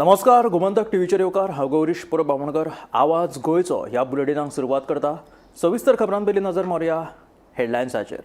नमस्कार, गोमंतक टीव्हीचेर येवकार. हांव गौरीश परब बामणकर. आवाज गोंयचो ह्या बुलेटिनाक सुरवात करता. सविस्तर खबरां पयलीं नजर मारुया हेडलायन्साचेर.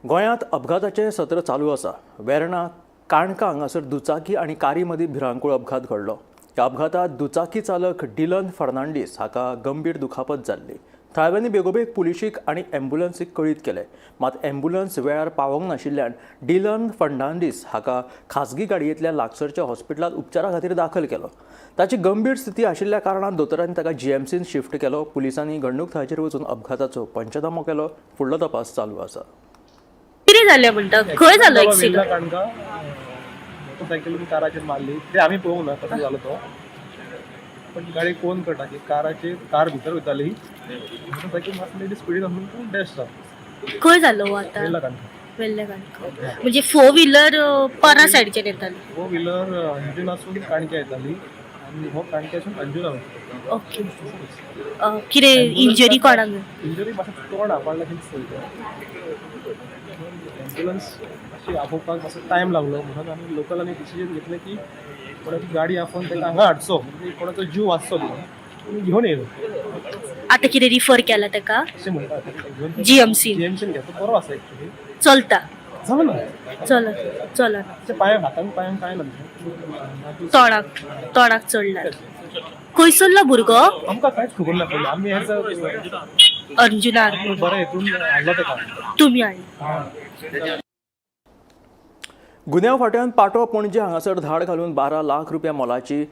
गोंयांत अपघाताचें सत्र चालू आसा. वेर्णा काणका हांगासर दुचाकी आनी कारी मदीं भिरांकूळ अपघात घडलो. ह्या अपघातांत दुचाकी चालक डिलन फर्नांडीस हाका गंभीर दुखापत जाल्ली. थळाव्यांनी बेगोबेग पुलिशीक आनी ॲम्ब्युलन्सीक कळीत केलें. मात ॲम्ब्युलन्स वेळार पावोंक नाशिल्ल्यान डिलन फर्नांडीस हाका खाजगी गाडयेंतल्या लागसरच्या हॉस्पिटलांत उपचारा खातीर दाखल केलो. ताची गंभीर स्थिती आशिल्ल्या कारणान दोतोरांनी ताका जीएमसीन शिफ्ट केलो. पुलिसांनी घडणूक थळाचेर वचून अपघाताचो पंचनामो केलो. फुडलो तपास चालू आसा. कितें जालें म्हणटा? खंय जालो एक्सिडंट? काणका मोटरसायकलीन काराचेर मारली. ते आमी पळोवंक ना कसो जालो तो, पण गाडी कोण कळटा की काराचेर कार भितर वयताली, मोटरसायकल मातली स्पिडीन वचून डॅश जालो. खंय जालो हो आतां? वेल्ला काणका. वेल्ल्या काणका. म्हणजे फोर व्हिलर परा सायडीच्यान येताली? फोर व्हिलर अंजुनासून काणक्या येताली आनी हो काणक्यासून अंजुना वयता. ओके, कितें इंजरी कोणाक? इंजरी मातसो तोंड आपडला कितें. ॲम्ब्युलन्स मातशी आपोवपाक मातसो टायम लागलो म्हणून आमी लोकलांनी डिसिजन घेतलें की कोणाची गाडी आपोवन ताका हांगा हाडचो, म्हणजे कोणाचो जीव वाचचो म्हणून आमी घेवन येयलो. आतां कितें रिफर केला ताका? अशें म्हणटा घेवन जीएमसी? जीएमसीन घेतलो, बरो आसा एक्चुली. चलता? जालो ना. चल चलना. ताच्या पांयांक हातांक पांयांक कांय ना. तोंडाक तोंडाक चडला. खंयसरलो भुरगो? आमकां कांयच खबर ना पयलीं. आमी हेच अर्जुनार? बरें हितून हाडलो ताका. तुमी हाडलो? गुन्यांव फांट्यान पाटो पणजे हांगासर धाड घालून 12 लाख रुपया मोलाची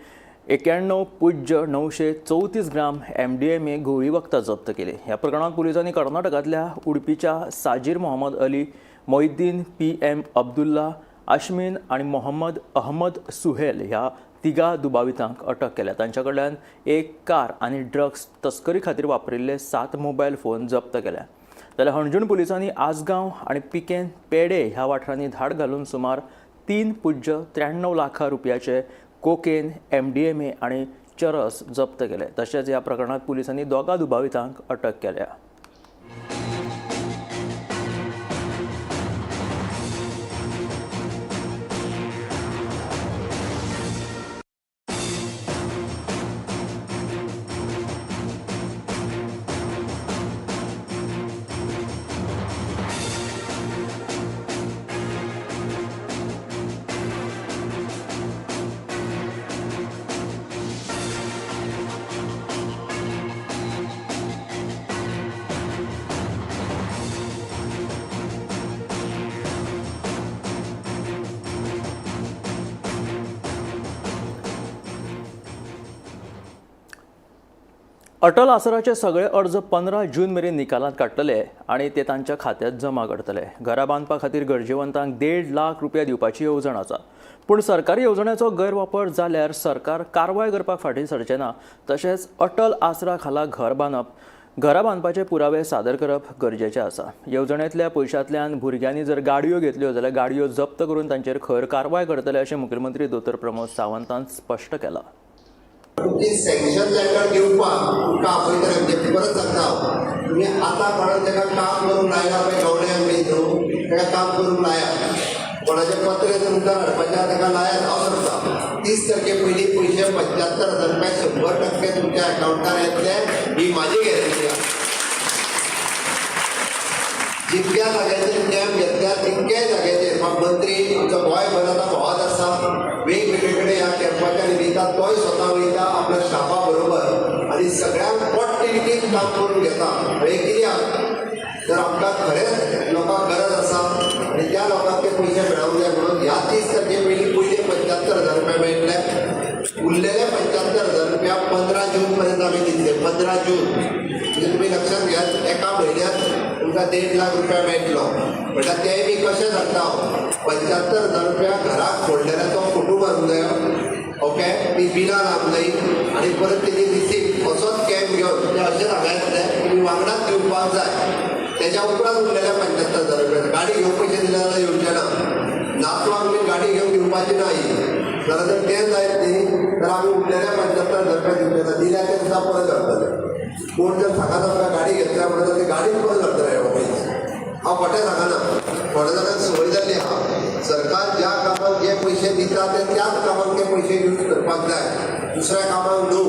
91.934 ग्राम एमडीएमए घुंवळी वखदां जप्त केली. ह्या प्रकरणांत पुलिसांनी कर्नाटकांतल्या उडपीच्या साजीर मोहम्मद अली, मोहिद्दीन पी.एम. अब्दुल्ला, आशमीन आनी मोहम्मद अहमद सुहेल ह्या तिगा दुबावितांक अटक केल्या. तांच्या कडल्यान एक कार आनी ड्रग्स तस्करी खातीर वापरिल्ले 7 मोबायल फोन जप्त केल्या. जाल्यार हणजूण पुलिसांनी आसगांव आनी पिकेन पेडे ह्या वाठारांनी धाड घालून सुमार 3.93 लाखां रुपयाचे कोकेन, एमडीएमए आनी चरस जप्त केले. तशेंच ह्या प्रकरणांत पुलिसांनी 2 दुबावितांक अटक केल्या. अटल आसराचे सगळे अर्ज 15 जून मेरेन निकालांत काडटले आनी ते तांच्या खात्यांत जमा करतले. घरां बांदपा खातीर गरजेवंतांक 1.5 लाख रुपया दिवपाची येवजण आसा. पूण सरकारी येवजण्याचो गैरवापर जाल्यार सरकार कारवाय करपाक फाटीं सरचें ना. तशेंच अटल आसरा खाला घर बांदप, घरां बांदपाचे पुरावे सादर करप गरजेचें आसा. येवजणेंतल्या पयशांतल्यान भुरग्यांनी जर गाडयो घेतल्यो जाल्यार गाडयो जप्त करून तांचेर खर कारवाय करतले अशें मुखेलमंत्री दोतोर प्रमोद सावंतान स्पश्ट केलां. तुमची सँक्शन लेटर दिवपाक तुमकां आपयतले. म्हणजे परत सांगता हांव, तुमी आतां कोणाक ताका काम करूंक लायला पळय, गवण्याक बी न्हू, ताका काम करूंक लायात. कोणाचें पत्र तुमकां हाडपाचें आहा ताका लायात. हांव सांगता, 30 तारखे पयलीं पयशे 75,000 रुपया 100% तुमच्या अकावंटार येतले, ही म्हाजी गॅरंटी आहा. जितक्या जाग्याचेर कॅम्प घेतल्या तितक्याय जाग्याचेर म्हाका मंत्री आमचो गोंयभर आतां भोंवत आसा, वेगवेगळे कडेन ह्या कॅम्पाच्या निमित्तान तोय स्वता वयता आपल्या स्टाफा बरोबर आनी सगळ्यांक पोटतिडकीन काम करून घेता. हें कित्याक तर आमकां खरेंच लोकांक गरज आसा आनी त्या लोकांक ते पयशे मेळोंक जाय म्हणून ह्या 30 तारखे पयलीं पयले 75,000 रुपया मेळटले. उरलेले 75,000 रुपया 15 जून पर्यंत आमी दितले. 15 जून म्हणजे तुमी लक्षात घेयात, एका म्हयन्यात तुमकां 1.5 लाख रुपया मेळटलो. म्हणल्यार तेय बी कशें सांगता हांव, 75,000 रुपया घराक फोडलेल्याचो फोटो मारूंक जायो, ओके, ती बिलां लावंक जायी आनी परत तेजी रिसीप्ट असोच कॅम्प घेवन ते अशें हांगा येतले, तुमी वांगडाच दिवपाक जाय. तेज्या उपरांत उरलेले 75,000 रुपया गाडी घेवंक पयशे दिले जाल्यार येवचे ना. नातवांक बी गाडी घेवन दिवपाची नाही. जाल्यार जर तें जायत न्ही जाल्यार आमी उरलेल्या 75,000 रुपया दिवचे ना, दिल्या ते सुद्दां परत व्हरतले. कोण जर सांगत आमकां गाडी घेतल्या म्हणटा ती गाडीच परत व्हरतले. हांव खोटें सांगना, थोड्या जाणांक संवय जाल्ली आहा. सरकार ज्या कामाक जे पयशे दिता ते त्याच कामाक ते पयशे यूज करपाक जाय, दुसऱ्या कामाक न्हू.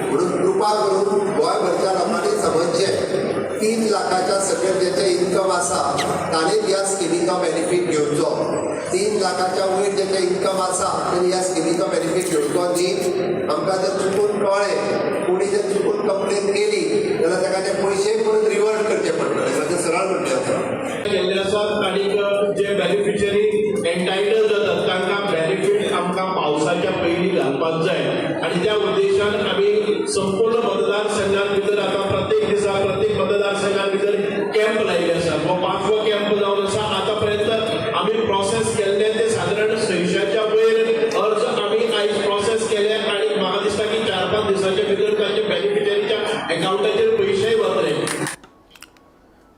म्हणून कृपा करून गोंयभरच्या लोकांनी समजचें, 3 लाखाच्या सकयल जेचें इन्कम आसा ताणें ह्या स्किमीचो बेनिफीट घेवचो. 3 लाखाच्या वयर जेचें इन्कम आसा ताणें ह्या स्किमीचो बेनिफीट घेवचो न्ही. आमकां जर चुकून कळ्ळें, कोणी जर चुकून कंप्लेन केली जाल्यार ताका ते पयशे परत रिवर्ट करचे पडटले. म्हणजे सरळ म्हणचें आसा केल्ले आसात आनी जे बेनिफिशरी एन्टायटल जातात तांकां बेनिफीट आमकां पावसाच्या पयलीं घालपाक जाय आनी त्या उद्देशान आमी संपूर्ण मतदारसंघात भितर आतां प्रत्येक दिसा प्रत्येक मतदारसंघात भितर कॅम्प लायिल्ले आसात. हो 5वो कॅम्प जावन आसा. आतां पर्यंत आमी प्रोसेस केल्ले ते सादारण 600च्या वयर अर्ज आमी आयज प्रोसेस केले आनी म्हाका दिसता की 4-5 दिसांच्या भितर तांचे बेनिफिशरीच्या एकावंटाचेर पयशेय वतले.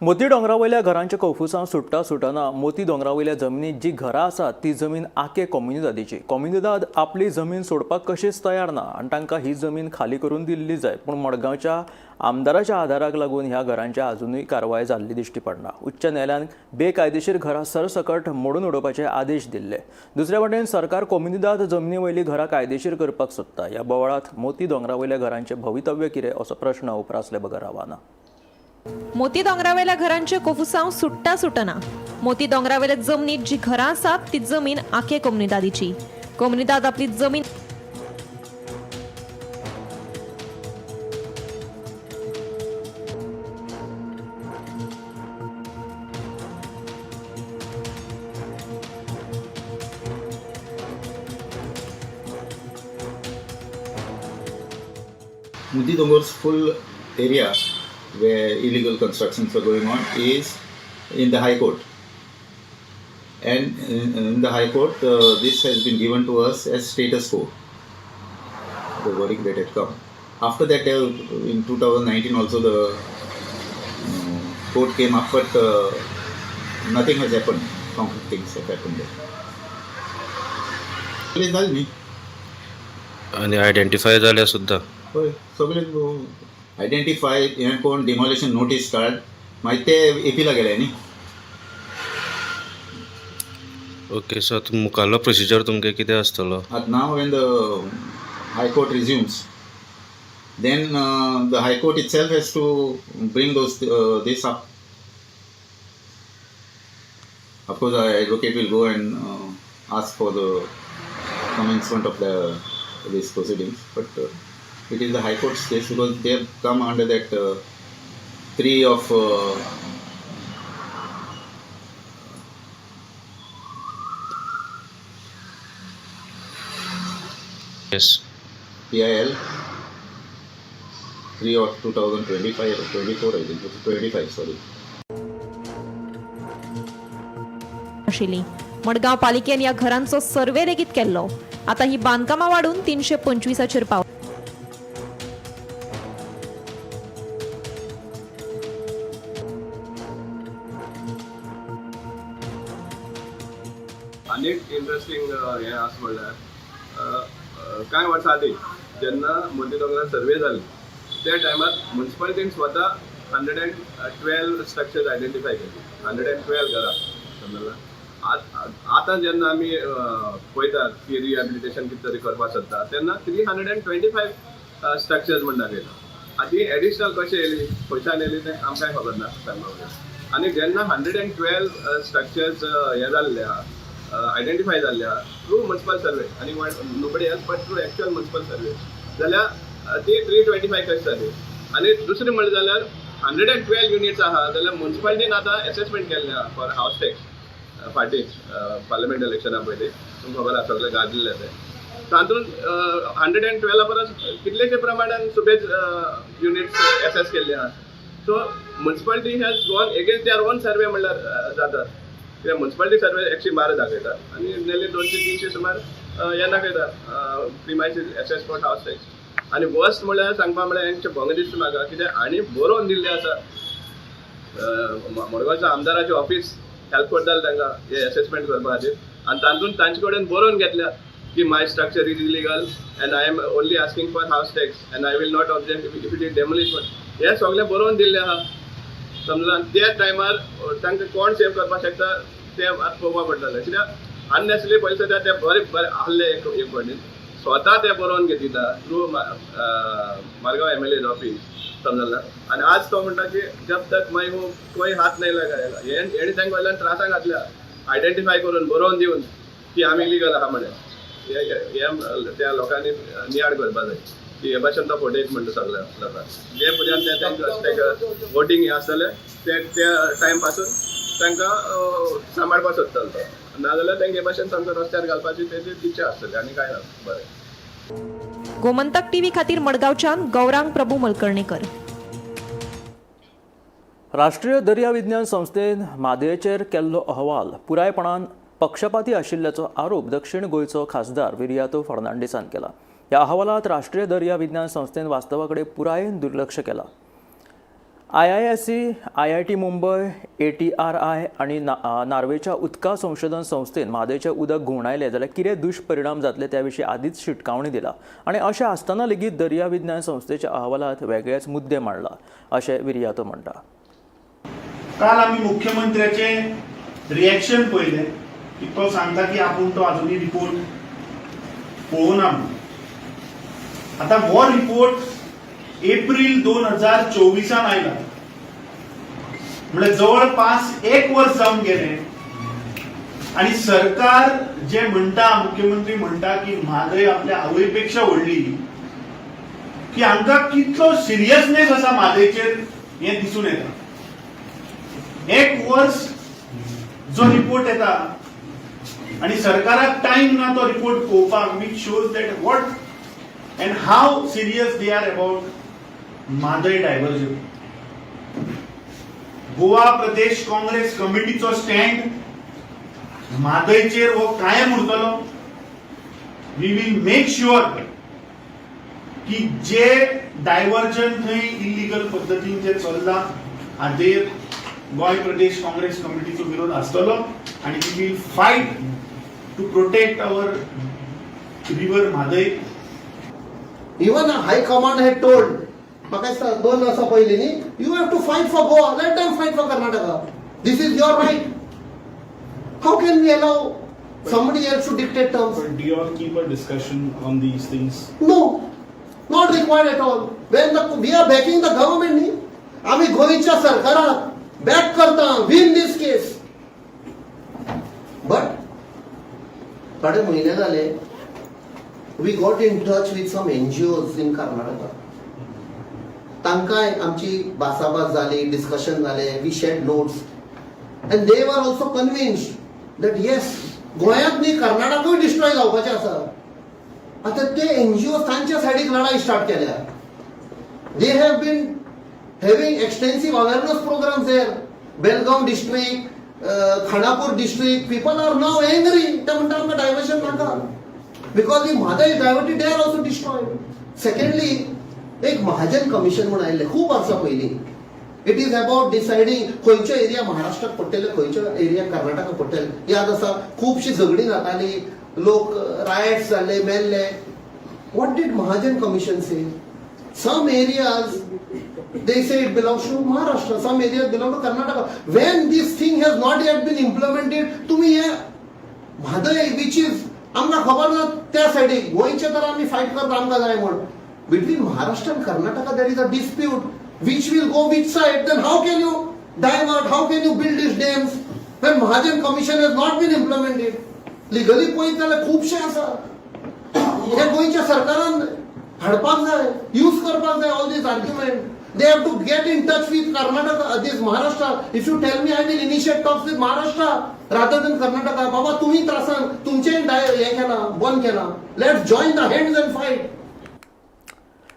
मोती दोंगरावयल्या घरांच्या कोफुसांव सुट्टा सुटना मोती दोंगरावयल्या जमनीत जी घरां आसात ती जमीन आके कोमुनिदादीची. कोमुनिदाद आपली जमीन सोडपाक कशीच तयार ना आनी तांकां ही जमीन खाली करून दिल्ली जाय. पूण मडगांवच्या आमदाराच्या आदाराक लागून ह्या घरांच्या अजुनूय कारवाय जाल्ली दिश्टी पडना. उच्च न्यायालयान बेकायदेशीर घरां सरसकट मोडून उडोवपाचे आदेश दिल्ले. दुसऱ्या वटेन सरकार कोमुनिदाद जमनी वयलीं घरां कायदेशीर करपाक सोदता. ह्या बोवाळांत मोती दोंगरावयल्या घरांचें भवितव्य कितें असो प्रश्न उप्रासले बगर रावना. मोती दोंगरावेल्या घरांचे कोफुसांव सुट्टा सुटना. मोती दोंगरावेल्या जमनीत जी घरां आसात ती जमीन आखे कोमुनिदादीची. कोमुनिदाद आपली जमीन Moti Dongor's full area where illegal constructions are going on is in the High Court. And in the High Court, this has been given to us as status quo, the verdict that had come. After that, in 2019 also the court came up, but nothing has happened. Concrete things have happened there. जालें न्ही. आनी identify जाल्यार सुद्दां हय, सगळे identify हें कोण demolition notice काड, मागीर ते एपीला गेले न्ही. ओके सो आतां मुखारलो प्रोसिजर तुमगे कितें आसतलो? आतां now when the high court resumes, then the high court itself has to bring those this up. Of course advocate will go and ask for the commencement of the this proceedings, but it is the High Court's case because they have come under that 3 of yes PIL 3 of 2025 or 24, I think 25, sorry. आशिल्ली. मडगांव पालिकेन ह्या घरांचो survey लेगीत केल्लो. आतां ही बांदकामां वाडून 325चेर पाव. आनीक इंट्रस्टींग हें आसा म्हणल्यार कांय वर्सां आदीं जेन्ना मोती दोंगरार सर्वे जाली त्या टायमार मुन्सिपालिटीन स्वता 112 स्ट्रक्चर्स आयडेंटिफाय केली, 112 घरां, समजला. आतां जेन्ना आमी पळयतात की रिहेबिलिटेशन कितें तरी करपाक सोदता तेन्ना 325 स्ट्रक्चर्स म्हण दाखयता. आतां ही एडिशनल कशें येयली, खंयच्यान येयली तें आमकांय खबर ना सांगपाक. आनी जेन्ना 112 स्ट्रक्चर्स हे जाल्ले आहा, आयडेंटिफाय जाल्ले आहा थ्रू मुन्सिपल सर्वे आनी nobody else but through actual municipal survey, जाल्यार ती 325 कशी जाली? आनी दुसरें म्हणलें जाल्यार 112 युनिट्स आहा जाल्यार मुन्सिपालिटीन आतां एसेसमेंट केल्लें आहा फॉर हावस टॅक्स. फाटीं पार्लमेंट इलेक्शना पयलीं तुमकां खबर आसा सगळें गाजलेलें तें. तातूंत 112 परस कितलेशे प्रमाणान सुबेज युनिट्स एसेस केल्ले आहा. So municipality has gone against their own survey म्हणल्यार जाता, कित्याक मुन्सिपालिटी सर्वे 112 दाखयता आनी नेले 200-300 सुमार हें दाखयता premises assess for house tax. आनी वर्स्ट म्हणल्यार सांगपा म्हणल्यार हेंचे भंग दिसता म्हाका, कित्याक हांणी बरोवन दिल्लें आसा, मडगांवच्या आमदाराचें ऑफिस हेल्प करतालें तांकां हे एसेसमेंट करपा खातीर. आनी तातूंत तांचे कडेन बरोवन घेतल्या की my structure is illegal and I am only asking for house tax and I will not object if it is demolition. हें सगळें बरोवन दिल्लें आहा, समजला. त्या टायमार तांकां कोण सेव करपाक शकता तें आतां पळोवपा पडटलें, कित्याक अननेसरी पयशे सद्या ते बरे बरे आहले. एक एक फावटी स्वता ते बरोवन घेतिता थ्रू मारगांव एमएलए ऑफिस, समजला. आनी आज तो म्हणटा की जब तक मैं हूँ कोई हात नहीं लगाएगा. हेणी तांकां वयल्यान त्रासां घातल्या आयडेंटिफाय करून बरोवन दिवन की आमी इलिगल आहा म्हणे. हे हे त्या लोकांनी नियाळ करपा जाय की हे भाशेन तो फटयत म्हणटा सगळ्या लोकांक. जे पर्यंत ते तांकां वोटींग हें आसतलें ते त्या टायम पासून तांकां सांबाळपाक सोदतलो तो, नाजाल्यार तांकां हे भाशेन सामको रस्त्यार घालपाची तेजी इच्छा आसतली आनी कांय ना. बरें. गोमंतक टीव्ही खातीर मडगांवच्यान गौरांग प्रभू मलकर्णेकर. राष्ट्रीय दर्या विज्ञान संस्थेन म्हादयचेर केल्लो अहवाल पुरायपणान पक्षपाती आशिल्ल्याचो आरोप दक्षिण गोंयचो खासदार विरियातो फर्नांडीसान केला. ह्या अहवालात राष्ट्रीय दर्या विज्ञान संस्थेन वास्तवा कडेन पुरायेन दुर्लक्ष केलां. आयआयएससी, आयआयटी मुंबय, एटीआरआय आनी नार्वेच्या उदका संशोधन संस्थेन म्हादयचें उदक घुंवडायलें जाल्यार कितें दुश्परिणाम जातले त्या विशीं आदींच शिटकावणी दिला आनी अशें आसतना लेगीत दर्या विज्ञान संस्थेच्या अहवालात वेगळेच मुद्दे मांडला अशें विरियातो म्हणटा. काल आमी मुख्यमंत्र्याचे रिएक्शन पळयलें की तो सांगता की आपूण तो अजुनूय रिपोर्ट पळोवना म्हणून. आतां हो रिपोर्ट एप्रील 2024 आयला, म्हणजे जवळपास एक वर्स जावन गेलें आणि सरकार जे म्हणटा, मुख्यमंत्री म्हणटा की म्हादय आपल्या आवयपेक्षा व्हडली, की हांकां कितलो सिरियसनेस आसा म्हादयचेर हें दिसून येता. एक वर्स जो रिपोर्ट येता आणि सरकाराक टायम ना तो रिपोर्ट पळोवपाक, which shows that what and how serious they are about Mhadei diversion. Goa Pradesh Congress कमिटीचो स्टँड म्हादयचेर हो कायम उरतलो. We will make sure की जे डायव्हर्जन थंय इलिगल पद्दतीन जे चल्लां हाजेर गोंय प्रदेश काँग्रेस कमिटीचो विरोध आसतलो आणि we will fight to protect our river Mhadei. Even high command had told, म्हाका दिसता 2 वर्सां पयलीं न्ही, you have to fight for Goa, let them fight for Karnataka, this is your right. How can we allow somebody else to dictate terms? But do you all keep a discussion on these things? No, not required at all. When the we are backing the government न्ही, आमी गोंयच्या सरकाराक back करता, win this case. But थोडे म्हयने जाले, we got in touch with some NGOs in Karnataka. तांकांय आमची भासाभास जाली, डिस्कशन जालें, we shared notes and they were also convinced that yes, गोंयांत न्ही कर्नाटकूय डिस्ट्रॉय जावपाचें आसा. आतां ते एनजीओ तांच्या सायडीक लढाई स्टार्ट केल्या. They have been having extensive awareness programs there. Belgaum district, Khanapur district, people are now angry. ते म्हणटा आमकां डायवर्शन नाका, because the Mhadei diverted, they are also destroyed. Secondly, एक महाजन कमिशन म्हूण आयिल्लें खूब वर्सां पयलीं. It is about deciding खंयचो एरिया महाराष्ट्राक पडटले, खंयचो एरिया कर्नाटकाक पडटले. याद आसा, खुबशीं झगडीं जातालीं, लोक रायट्स जाल्ले, मेल्ले. What did Mahajan Commission say? Some areas they say it belongs to Maharashtra, some areas belong to Karnataka. When this thing has not yet been implemented, तुम्ही हे म्हादय, which is आमकां खबर ना त्या सायडीक गोंयचे, तर आमी फायट करता आमकां जाय म्हूण. Between Maharashtra and Karnataka there is a dispute which will go which side. Then how can you divert, how can you build these dams when Mahajan Commission has not been implemented? Legally पळयत जाल्यार खुबशे आसा. हे गोंयच्या सरकारान हाडपाक जाय, use करपाक जाय all these argument. They have to get in touch with Karnataka, this Maharashtra. If you tell me, I will initiate talks with Maharashtra rather than Karnataka. बाबा, तुम्ही त्रासान तुमचे हे केला, बंद केला, let's join the hands and fight.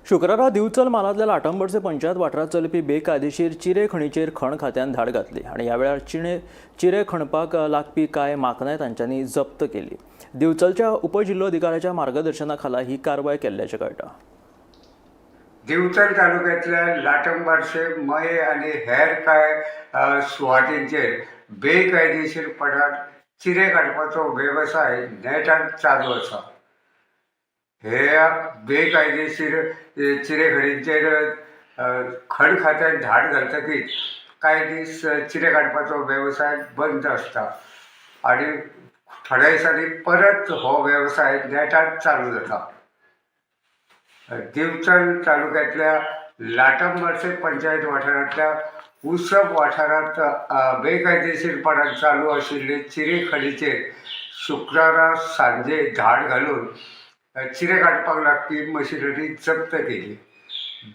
शुक्रारा दिवचल म्हालांतल्या लाटंबरचे पंचायत वाठारांत चलपी बेकायदेशीर चिरे खणीचेर खण खात्यान धाड घातली आनी ह्या वेळार चिणे चिरे खणपाक लागपी कांय माकनाय तांच्यांनी जप्त केली. दिवचलच्या उपजिल्लोधिकाऱ्याच्या मार्गदर्शना खाला ही कारवाय केल्ल्याचें कळटा. दिवचल तालुक्यांतल्या लाटंबार्से, मये आनी हेर कांय सुवातींचेर बेकायदेशीरपणान चिरे काडपाचो वेवसाय नेटान चालू आसा. हे बेकायदेशीर चिरेखणींचेर खण खात्यान धाड घालतकीच कांय दीस चिरे काडपाचो वेवसाय बंद आसता आनी थोड्या दिसांनी परत हो वेवसाय नेटान चालू जाता. दिवचल तालुक्यांतल्या लाटंबार्से पंचायत वाठारांतल्या उसप वाठारांत बेकायदेशीरपणान चालू आशिल्ले चिरे खणीचेर शुक्रारा सांजे धाड घालून चिरे काडपाक लागपी मशिनरी जप्त केली.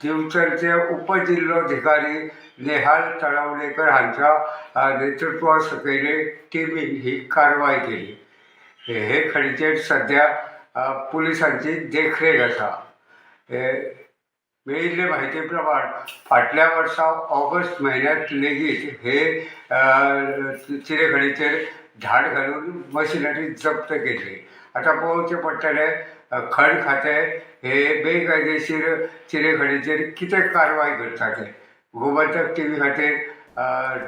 दिवचलचे उपजिल्लोधिकारी नेहाल तळावलेकर हांच्या नेतृत्वा सकयले टिमीन ही कारवाय केली. हे खणीचेर सद्या पुलिसांची देखरेख आसा. मेळिल्ले म्हायती प्रमाण फाटल्या वर्सा ऑगस्ट म्हयन्यांत लेगीत हे चिरेखणीचेर धाड घालून मशिनरी जप्त केली. आतां पळोवचें पडटलें खण खातें हे बेकायदेशीर चिरेखणीचेर कितें कारवाय करता तें. गोमंतक टीव्ही खातीर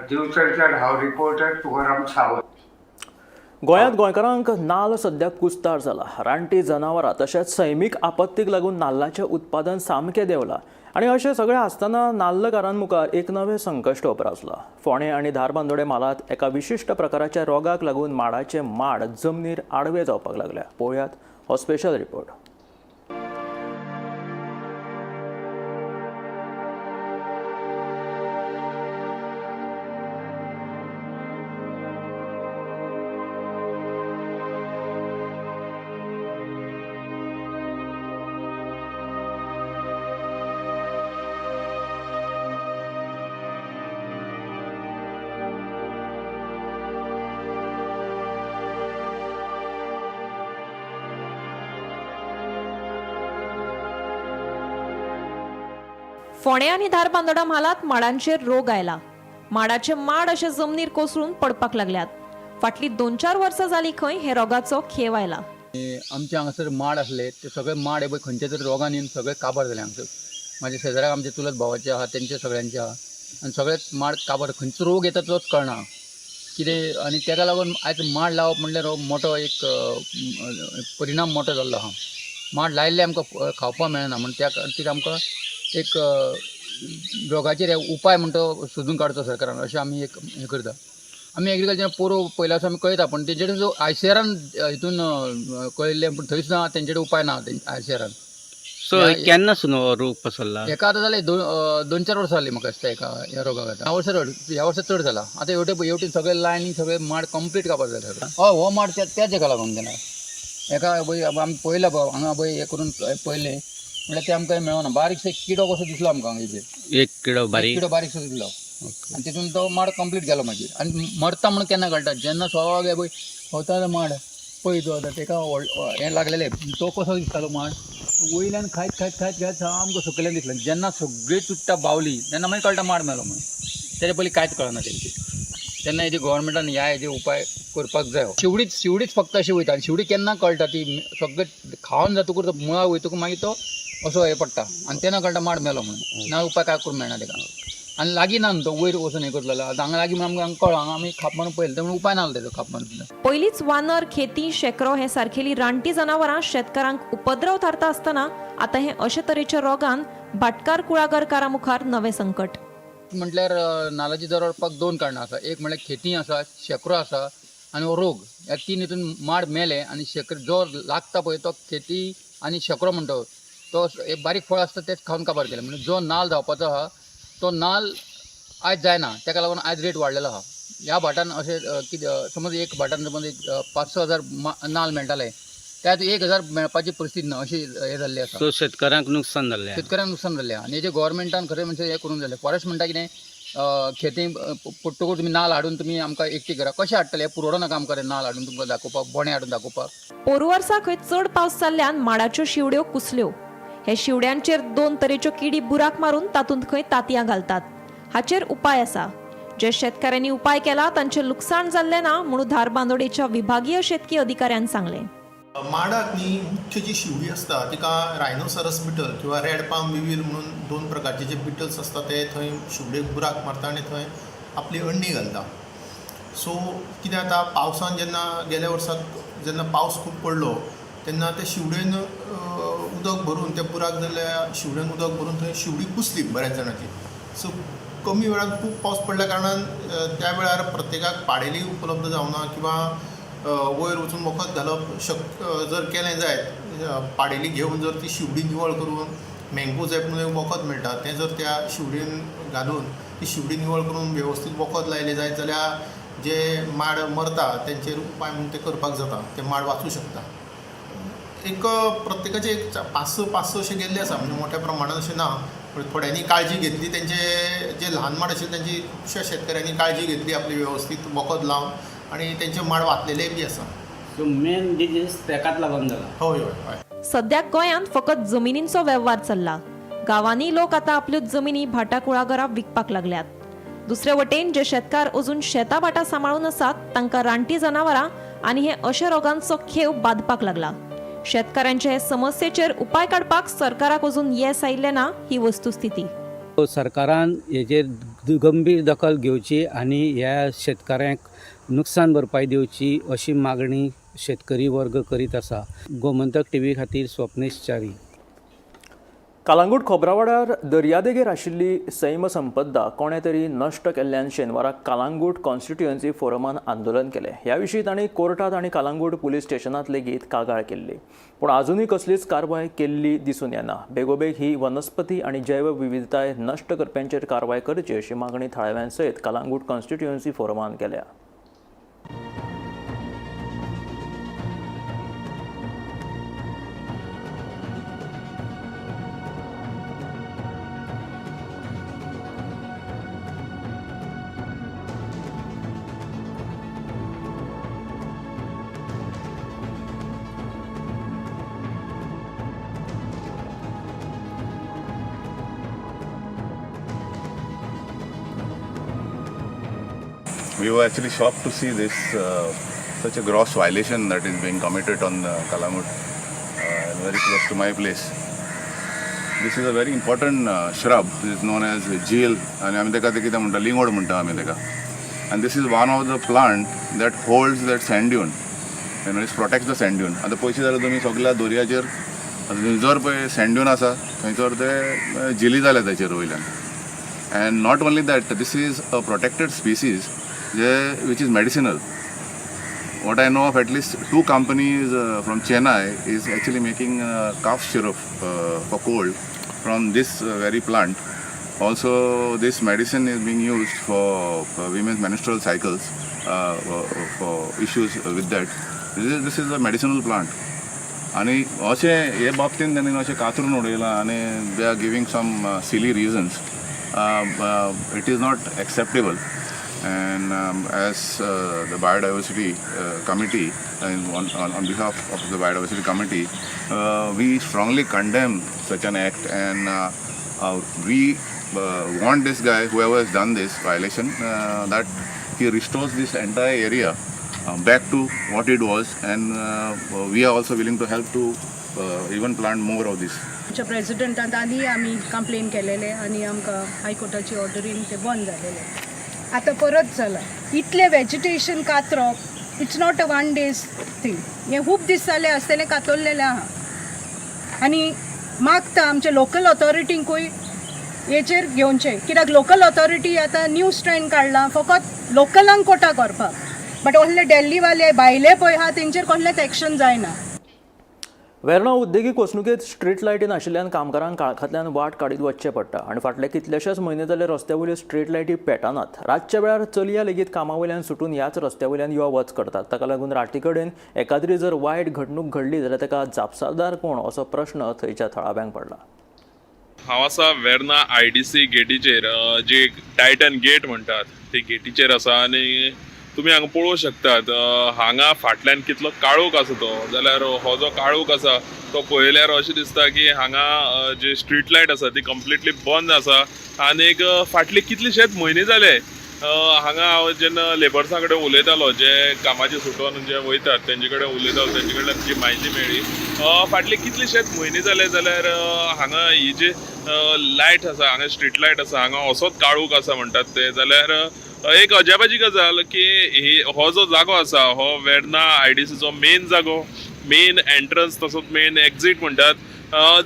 दिवचलच्यान हांव रिपोर्टर तुकाराम सावंत. गोंयांत गोंयकारांक नाल्ल सद्याक कुस्तार जाला. रानटी जनावरां तशेंच सैमीक आपत्तीक लागून नाल्लाचें उत्पादन सामकें देंवलां आनी अशें सगळें आसतना नाल्लकारां मुखार एक नवें संकश्ट उप्रासलां. फोंडें आनी धारबांदोडें म्हालांत एका विशिश्ट प्रकाराच्या रोगाक लागून माडाचे माड जमनीर आडवे जावपाक लागल्या. पळोवयात हो स्पेशल रिपोर्ट. फोंडें आनी धारबांदोडा म्हालांत माडांचेर रोग आयला. माडाचे माड अशे जमनीर कोसळून पडपाक लागल्यात. फाटलीं 2-4 वर्सां जाली खंय हे रोगाचो खेव आयला. आमचे हांगासर माड आसले ते सगळे माड हे पळय खंयच्या तरी रोगान येवन सगळे काबार जाले. हांगासर म्हाज्या शेजाऱ्याक आमचे चुलत भावाचे आहा, तेंचे सगळ्यांचे आहा आनी सगळेच माड काबार. खंयचो रोग येता तोच कळना कितें आनी तेका लागून आयज माड लावप म्हणल्यार हो मोठो एक परिणाम मोठो जाल्लो आहा. माड लायिल्ले आमकां खावपाक मेळना म्हण त्या खातीर आमकां एक रोगाचेर उपाय म्हणटा तो सोदून काडचो सरकारान अशें आमी एक हें करता. आमी एग्रीकल्चर पोरो पयल्या आमी कळयता पण तेंचे कडेन जो आयसीआरान हितून कळयल्लें पूण थंय सुद्दां तेंचे कडेन उपाय ना आयसीआरान. सो केन्ना सून हो रोग पसरला? एका आतां जालें 2-4 वर्सां जालीं म्हाका दिसता एका ह्या रोगाक. आतां ह्या वर्सा ह्या वर्सा चड जाला. आतां हेवटेन सगळे लायनी सगळे माड कंप्लीट काबार जाले सगळे. हय, हो माड त्याच हेका लागून गेला. एका पळय आमी पळयला हांगा पळय हें करून पळयलें म्हणल्यार ते आमकां मेळना. बारीकसो किडो कसो दिसलो आमकां हांगा. एक किडो बारीक, किडो बारीकसो दिसलो आनी तितून तो माड कंप्लीट गेलो मागीर. आनी मरता म्हणून केन्ना कळटा जेन्ना सगळे पळय वता माड पळय तो आतां तेका हें लागलेलें तो कसो दिसतालो माड वयल्यान खायत खायत खायत खायत सामको सकयल्यान दिसलो. जेन्ना सगळी चुट्टां बावली तेन्ना मागीर कळटा माड मेलो म्हणून. तेजे पयलीं कांयच कळना तेंचे. तेन्ना हेजे गव्हर्मेंटान ह्या हेजे उपाय करपाक जाय. शिवडीच फक्त अशी वयता आनी शिवडी केन्ना कळटा ती सगळें खावन जातकूच मुळा वयतकूच मागीर तो असो हें पडटा आनी तेन्ना कळटा माड मेलो म्हणून. ना उपाय काय करूंक मेळना तेका. आनी लागीं ना न्हू तो वयर वचून हें करतलो. आतां हांगा लागीं म्हणून आमकां कळ्ळो हांगा आमी खाप मारून पळयलें तें उपाय ना तेजो खाप मारून. पयलींच वानर, खेती, शेकरो हे सारकेली रानटी जनावरां शेतकारांक उपद्रव थारता आसतना आतां हे अशे तरेच्या रोगान भाटकार कुळागरकारां मुखार नवें संकट. म्हटल्यार नाल्लाची दर वाडपाक 2 कारणां आसा. एक म्हळ्यार खेती आसा, शेकरो आसा आनी हो रोग. ह्या 3 हितून माड मेले आनी शेकर जो लागता पळय तो खेती आनी शेकरो म्हणटा तो एक बारीक फळ आसता तेच खावन काबार केलें. म्हणजे जो नाल जावपाचो आहा तो नाल आयज जायना, तेका लागून आयज रेट वाडलेलो आहा. ह्या भाटान अशें कितें समज एक भाटान समज एक 5-6 हजार नाल मेळटाले त्यात 1,000 मेळपाची परिस्थिती ना अशी हें जाल्ली आसा. सो शेतकारांक नुकसान जाल्लें, शेतकऱ्यांक नुकसान जाल्लें. आनी हेजें गव्हर्मेंटान खरें म्हणजे हें करूंक जालें. फॉरेस्ट म्हणटा कितें खेती पडटकूच तुमी नाल हाडून तुमी आमकां एकटी करा कशें हाडटले पुरवडो नाका आमकां नाल हाडून तुमकां दाखोवपाक, बोणे हाडून दाखोवपाक. पोरू वर्सा खंय चड पावस जाल्ल्यान माडाच्यो शिवड्यो कुसल्यो. हे शिवड्यांचेर 2 तरेच्यो किडी बुराक मारून तातूंत खंय तांतयां घालतात. हाचेर उपाय आसा. जे शेतकाऱ्यांनी उपाय केला तांचें लुकसाण जाल्लें ना म्हणून धारबांदोडेच्या विभागीय शेतकी अधिकाऱ्यान सांगलें. माडाक न्ही मुख्य जी शिवडी आसता तिका रायनोसरस बिटल किंवा रेड पाम विवील म्हणून 2 प्रकारचे जे बिटल्स आसता ते थंय शिवडेक बुराक मारता आनी थंय आपली अंडी घालता. सो कितें जाता, पावसान जेन्ना गेल्या वर्साक जेन्ना पावस खूब पडलो तेन्ना ते शिवडेन उदक भरून, ते बुराक जाल्ल्या शिवडेन उदक भरून थंय शिवडी कुसली बऱ्याच जाणांची. सो कमी वेळान खूब पावस पडल्या कारणान त्या वेळार प्रत्येकाक पाडेली उपलब्ध जावना किंवा वयर वचून वखद घालप शक जर केलें जायत, पाडेली घेवन जर ती शिवडी निवळ करून मँगोझेब म्हणून एक वखद मेळटा, तें जर त्या शिवडीन घालून ती शिवडी निवळ करून वेवस्थीत वखद लायलें जायत जाल्यार जे माड मरता तेंचेर उपाय म्हूण ते करपाक जाता, ते माड वाचूं शकता. एक प्रत्येकाचे एक 5-6 अशे गेल्ले आसा, म्हणजे मोठ्या प्रमाणान अशें ना, पूण थोड्यांनी काळजी घेतली, तेंचे जे ल्हान माड आशिल्ले तेंची खुबश्या शेतकऱ्यांनी काळजी घेतली आपली वेवस्थीत वखद लावन आनी तेंचे माड वाचलेले बी आसा. सो मेन डिजीज तेकाच लागून जाला. हय हय हय. सद्याक गोंयांत फकत जमिनींचो वेव्हार चल्ला. गांवांनी लोक आतां आपल्यो जमिनी भाटा कुळागरां विकपाक लागल्यात. दुसरे वटेन जे शेतकार अजून शेतां भाटां सांबाळून आसात तांकां रानटी जनावरां आनी हे अशे रोगांचो खेव बादपाक लागला. शेतकारांचे हे समस्येचेर उपाय काडपाक सरकाराक अजून येस आयिल्लें ना ही वस्तुस्थिती. सरकारान हेजेर गंभीर दखल घेवची आनी ह्या शेतकाऱ्यांक नुकसान भरपाय दिवची अशी मागणी शेतकरी वर्ग करीत आसा. गोमंतक टीव्ही खातीर स्वप्नेश च्यारी. कालांगूट खोबरावाड्यार दर्यादेगेर आशिल्ली सैम संपदा कोणें तरी नश्ट केल्ल्यान शेनवाराक कालांगूट कॉन्स्टिट्युएन्सी फोरमान आंदोलन केलें. ह्या विशीं तांणी कोर्टात आनी कालांगूट पुलीस स्टेशनांत लेगीत कागाळ केल्ली, पूण आजुनूय कसलीच कारवाय केल्ली दिसून येना. बेगोबेग ही वनस्पती आनी जैवविविधताय नश्ट करप्यांचेर कारवाय करची अशी मागणी थळाव्यां सयत कालांगूट कॉन्स्टिट्युएन्सी फोरमान केल्या. We were actually shocked to see this such a gross violation that is being committed on Calangute, very close to my place. This is a very important shrub. It is known as jeel, and आमी तेका ते कितें म्हणटा, लिंगोड म्हणटा आमी तेका. And this is one of the plant that holds that sand dune, you know, it protects the sand dune. आतां पयशे जाल्यार तुमी सगल्या दर्याचेर जर पळय sand dune आसा थंयसर ते जिली जाल्या ताचेर वयल्यान. And not only that, this is a protected species which is medicinal. What I know of, at least 2 companies from Chennai is actually making cough syrup for cold from this very plant. Also, this medicine is being used for women's menstrual cycles, for issues with that. This is a medicinal plant. आणि अशें हे बाबतीन तांणी अशें कातरून उडयलां आनी they are giving some silly reasons. It is not acceptable. And as the biodiversity committee, and on behalf of the biodiversity committee, we strongly condemn such an act, and we want this guy, whoever has done this violation, that he restores this entire area back to what it was, and we are also willing to help to even plant more of this. आमच्या प्रेसिडेंटान आनी आमी complain केलेले आनी आमकां हायकोर्टाची ऑर्डरीन ते बंद जालेले. आतां परत जाला. इतलें vegetation कातरप it's not a one days thing. हें खूब दीस जाले आसतलें कातरलेलें आहा आनी मागता आमच्या लोकल ऑथॉरिटींकूय हेचेर घेवचें, कित्याक लोकल ऑथॉरिटी आतां न्यू स्ट्रेंड काडलां फकत लोकलांक कोटा करपाक, बट कसले दिल्लीवाले भायले पळय आहा तेंचेर कसलेंच एक्शन जायना. वेर्णा उद्देगीक वसणुकेंत स्ट्रीट लायटी नाशिल्ल्यान कामगारांक काळखांतल्यान वाट काडीत वचचें पडटा आनी फाटले कितलेशेच म्हयने जाले रस्त्या वयल्यो स्ट्रीट लायटी पेटनात. रातच्या वेळार चलया लेगीत कामा वयल्यान सुटून ह्याच रस्त्या वयल्यान यो वच करतात. ताका लागून राती कडेन एकाद्री जर वायट घडणूक घडली जाल्यार ताका जापसालदार कोण असो प्रश्न थंयच्या थळाव्यांक पडला. हांव आसा वेर्णा IDC गेटीचेर, जी टायटन गेट म्हणटात ते गेटीचेर आसा आनी तुमी हांगा पळोवंक शकतात हांगा फाटल्यान कितलो काळोख आसा तो. जाल्यार हो जो काळोख आसा तो पळयल्यार अशें दिसता की हांगा जे स्ट्रीट लायट आसा ती कंप्लिटली बंद आसा आनीक फाटले कितलेशेच म्हयने जाले हांगा हांव जेन्ना लेबर्सां कडेन उलयतालो, जे कामाचे सुटोन जे वयतात तेंचे कडेन उलयतालो, तेंचे कडल्यान जी म्हायती मेळ्ळी फाटले कितलेशेच म्हयने जाले जाल्यार हांगा ही जी लायट आसा, हांगा स्ट्रीट लायट आसा, हांगा असोच काळोख आसा म्हणटात ते. जाल्यार एक अजापाची गजाल की हो जो जागो आसा हो वेर्ना आयडीसीचो मेन जागो, मेन एंट्रन्स तसोच मेन एक्झीट म्हणटात.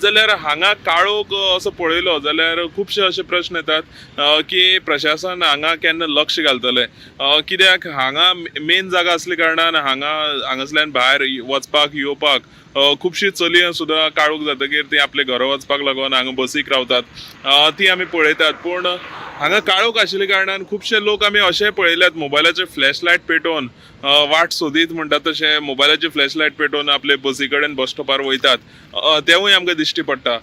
जाल्यार हांगा काळोख असो पळयलो जाल्यार खुबशे अशे प्रश्न येतात की प्रशासन हांगा केन्ना लक्ष घालतलें, कित्याक हांगा मेन जागा आसल्या कारणान हांगासल्यान भायर वचपाक येवपाक खुबशी चलयां सुद्दां काळोख जातकीर ती आपल्या घरा वचपाक लागून हांगा बसीक रावतात, ती आमी पळयतात. पूण हांगा काळोख आशिल्ल्या कारणान खुबशे लोक आमी अशें पळयल्यात मोबायलाचे फ्लॅश लायट पेटोवन वाट सोदीत म्हणटात तशें मोबायलाची फ्लॅश लायट पेटोवन आपले बसी कडेन बस स्टॉपार वयतात, तेवूय आमकां दिश्टी पडटा.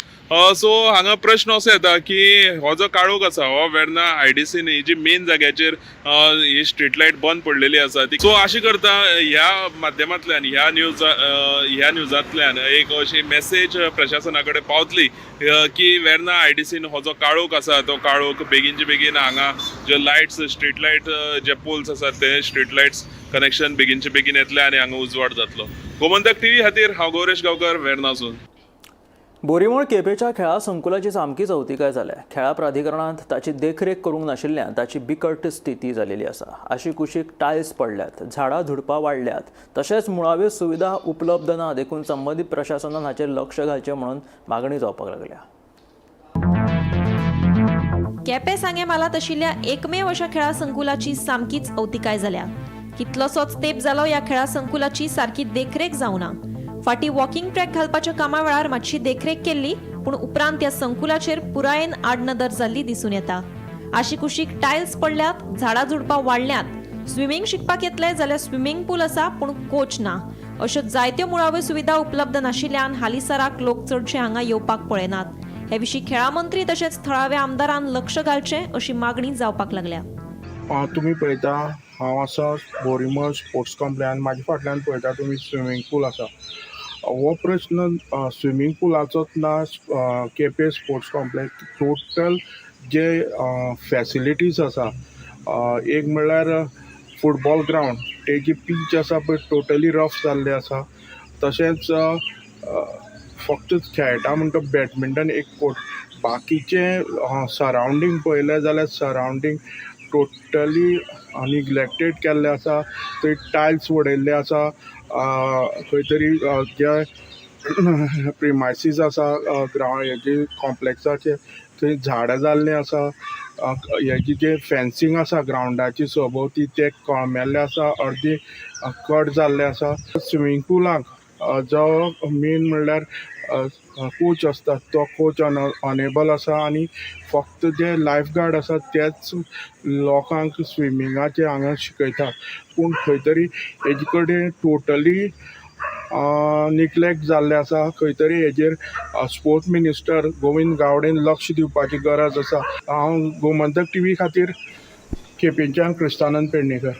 सो हांगा प्रश्न असो येता की हो जो काळोख आसा हो वेर्ना आयडीसीन ही जी मेन जाग्याचेर ही स्ट्रीट लायट बंद पडलेली आसा ती. सो अशें करता ह्या माध्यमांतल्यान ह्या न्यूजांतल्यान एक अशी मेसेज प्रशासना कडेन पावतली की वेर्ना आयडीसीन हो जो काळोख आसा तो काळोख बेगीनचे बेगीन हांगा ज्यो लायट्स स्ट्रीट लायट जे पोल्स आसात ते स्ट्रीट लायट्स कनेक्शन बेगीनचे बेगीन येतले आनी हांगा उजवाड जातलो. गोमंतक टीव्ही खातीर हांव गौरेश गांवकर, वेर्नासून. बोरीमोळ केपेंच्या खेळा संकुलाची सामकीच अवतिकाय जाल्या. खेळा प्राधिकरणांत ताची देखरेख करूंक नाशिल्ल्यान ताची बिकट स्थिती जालेली आसा. आशिकुशीक टायल्स पडल्यात, झाडां झुडपां वाडल्यात, तशेंच मुळाव्यो सुविधा उपलब्ध ना देखून संबंदीत प्रशासनान हाचेर लक्ष घालचें म्हणून मागणी जावपाक लागल्या. केपें सांगें म्हालांत आशिल्ल्या एकमेव अशा खेळा संकुलाची सामकीच अवतिकाय जाल्या. कितलोसोच तेंप जालो ह्या खेळा संकुलाची सारकी देखरेख जावना. फाटीं वॉकिंग ट्रॅक घालपाच्या कामा वेळार मातशी देखरेख केल्ली, पूण उपरांत ह्या संकुलाचेर पुरायेन आडनदर जाल्ली दिसून येता. आशिकुशीक टायल्स पडल्यात, झाडां झुडपां वाडल्यांत, स्विमींग शिकपाक येतले जाल्यार स्विमींग पूल आसा पूण कोच ना. अश्यो जायत्यो मुळाव्यो सुविधा उपलब्ध नाशिल्ल्यान हालींसराक लोक चडशे हांगा येवपाक पळयनात. हे विशीं खेळा मंत्री तशेंच थळाव्या आमदारान लक्ष घालचें अशी मागणी जावपाक लागल्या. तुमी पळयता हांव आसा बोरीमोळ स्पोर्ट्स कॉम्प्लेक्स आनी म्हाज्या फाटल्यान पळयता तुमी स्विमींग पूल आसा. हो प्रश्न स्विमींग पुलाचोच ना, केपें स्पोर्ट्स कॉम्प्लेक्स टोटल जे फॅसिलिटीज आसा, एक म्हणल्यार फुटबॉल ग्रावंड तेजी पीच आसा पळय टोटली रफ जाल्ली आसा. तशेंच फक्त खेळटा म्हणटा बॅडमिंटन एक कोर्ट, बाकीचे सरावंडींग पळयलें जाल्यार सरावंडींग टोटली निग्लेक्टेड केल्लें आसा. थंय टायल्स उडयल्ले आसा, खंय तरी जे प्रिमायसीस आसा ग्रावंड हेजे कॉम्प्लेक्साचे थंय झाडां जाल्लीं आसा. हेजी जे फेन्सींग आसा ग्रावंडाची सभोवती ते कळमेल्ले आसा, अर्दी कट जाल्ले आसा. स्विमींग पुलाक जो मेन म्हणल्यार कोच आसता तो कोच अनेबल आसा आनी फक्त जे लायफ गार्ड आसा तेच लोकांक स्विमिंगाचे हांगा शिकयतात. पूण खंय तरी हेजे कडेन टोटली निग्लेक्ट जाल्लें आसा. खंय तरी हेजेर स्पोर्ट्स मिनिस्टर गोविंद गावडेन लक्ष दिवपाची गरज आसा. हांव गोमंतक टीव्ही खातीर केपेंच्यान क्रिस्तानंद पेडणेकर.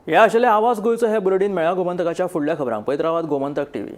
हे आशिल्ले आवाज गोंयचो हे बुलेटीन. मेळ्या गोमंतकाच्या फुडल्या खबरांक. पळयत रावात गोमंतक टीव्ही.